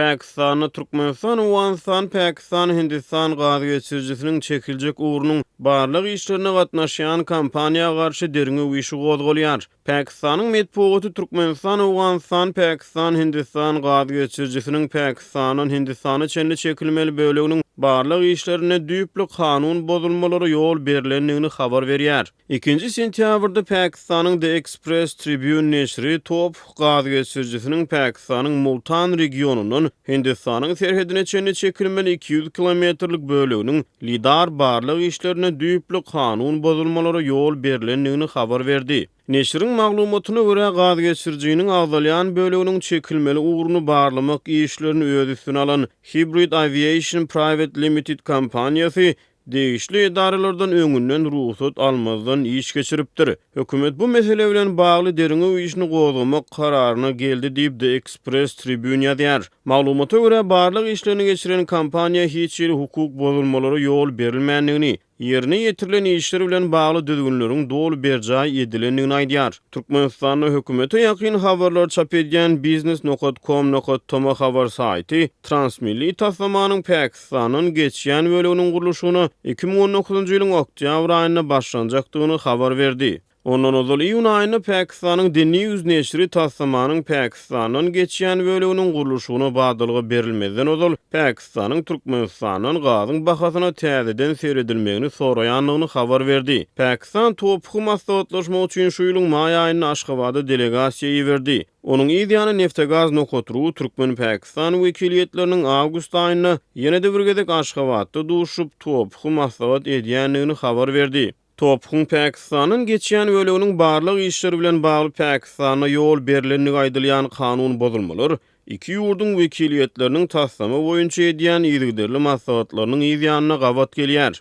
Pakistanda Türkmenistan, Owganystan, Pakistan, Hindistan gaz geçirijisiniň çekiljek ugrunyň barlag işlerine gatnaşýan kompaniýa garşy derňew işi gozgalýar. Pakistanyň metbugaty Türkmenistan, Owganystan, Pakistan, Hindistan gaz geçirijisiniň Pakistandan Hindistana çenli çekilmeli böleginiň barlag işlerinde düýpli kanun bozulmalara ýol berlendigini habar berýär. Ikinji sentýabrda Pakistanyň The Express Tribune neşiri TOPH gaz geçirijisiniň Pakistanyň Multan regionyndan Hindistanyň serhedine çenli çekilmeli 200 kilometrlik böleginiň lidar barlag işlerinde düýpli kanun bozulmalara ýol berlendigini habar berdi. Neşiriň maglumatyna görä, gaz geçirijiniň agzalýan böleginiň çekilmeli ugruny barlamak işlerini öz üstüne alan Hybrid Aviation Private Limited kompaniýasy degişli edaralardan öňünden rugsat almazdan iş geçiripdir. Hökümet bu mesele bilen bagly derňew işini gozgamak kararyna geldi diýip, The Express Tribune ýazýar. Maglumata görä, barlag işlerini geçiren kompaniýa hiç hili hukuk bozulmalara ýol berilmändigini, ýerine ýetirilen işler bilen bagly düzgünleriň doly berjaý edilendigini aýdýar. Türkmenistanda hökümete ýakyn habarlary çap edýän Biznes nokat kom nokat tm habar saýty transmilli taslamanyň Pakistandan geçýän böleginiň gurluşygyna 2019-njy ýylyň oktýabr aýynda başlanjakdygyny habar berdi. Ondan ozal iýun aýynda Pakistanyň The News neşiri taslamanyň Pakistandan geçýän böleginiň gurluşygyna badalga berilmezden ozal Pakistanyň Türkmenistandan gazyň bahasyna täzeden seredilmegini soraýandygyny habar berdi. Pakistan TOPH maslahatlaşmak üçin şu ýylyň maý aýynda Aşgabada delegasiýa iberdi. Onuň yz ýany Neftegaz nokat ru türkmen-pakistan wekiliýetleriniň awgust aýynda ýene-de bir gezek Aşgabatda duşuşyp, TOPH-y maslahat edýändigini habar berdi. TOPH-yň Pakistandan geçýän böleginiň barlag işleri bilen bagly Pakistanda ýol berlendigi aýdylýan kanun bozulmalar iki ýurduň wekiliýetleriniň taslama boýunça edýän yzygiderli maslahatlarynyň yz ýanyna gabat gelýär.